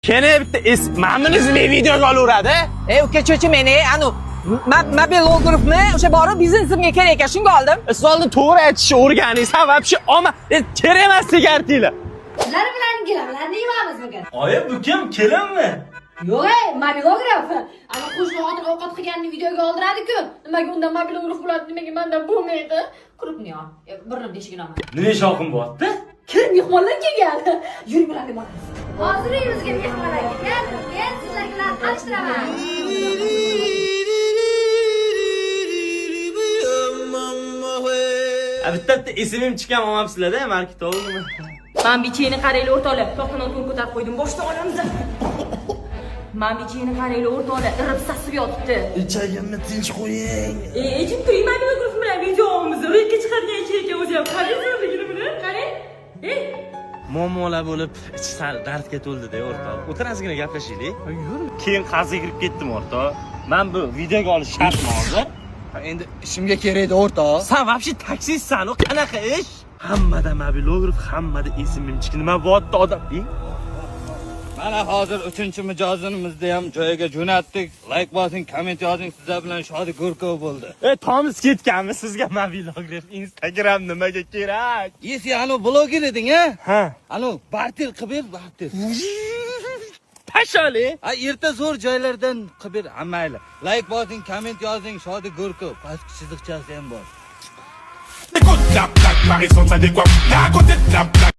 Keyin bitta es, mana buni men videoga olaveradi. E, uka, cho'chimang, anu mobilografni o'sha borib biznesimga kerak ekan, shunga oldim. Siz oldin to'g'ri aytishni o'rganing. San вообще olma. Kerak emas sigaretinglar. Sizlar bilan gilamlarni yemamiz bugun. Oyi, bu kim? Kelinmi? Yo'q, ey, mobilograf. Ana qo'shni xotin ovqat qilganini videoga oldiradi-ku. Nimaga undan mobilograf bo'ladi, nimaga mendan bo'lmaydi? Крупный ol. Burnim teshigini olma. Nima shovqin bo'lyapti? Kir, mehmonlar kelgan. Yuring, bularni boramiz. Hozir uyimizga mehmonlar kelgan. Men sizlar bilan tanishtiraman. Bitta bitta esimim chiqqan olmabsizlar-da, marketologmi? Man bichini qaranglar, o'rtoqlar. To'xtani to'n ko'tarib qo'ydim. Boshdan olamiz. Man bichini qaranglar, o'rtoqlar. Irib sasib yotibdi. Ichagimni tinch qo'ying. E, echib turing, mobilograf bilan video olamiz. Ro'yga chiqadigan ichak ekan o'zi ham. Qarang zo'rligini buni. Qarang. E, Muammolar bo'lib, ichi sal dardga to'ldi-da, o'rtoq. O'tir, ozgina gaplashaylik. Yur. Keyin qarzga kirib ketdim, o'rtoq. Men bu videoga olish shartmi hozir? Endi ishimga kerak edi, o'rtoq. San вообще taksistsan, u qanaqa ish? Hammada mobilograf, hammada esimimchik. Nima bo'lyapti odam? E? Mana hozir uchinchi mijozimizni ham joyiga jo'natdik. Like bosing, komment yozing. Sizlar bilan Shodi Go'rkov bo'ldi. E, tomiz ketganmi sizga mobilograf, Instagram nimaga kerak? Esi, anu bloger eding, a? Ha. Anu barter qilib ber, barter. Tashali. Ha, erta zo'r joylardan qilib ber, ha mayli. Like bosing, komment yozing, Shodi Go'rkov. Pastki chiziqchasi ham bor. Écoute la plaque, Marie-Sonne, ça décoiffe. À côté de la plaque.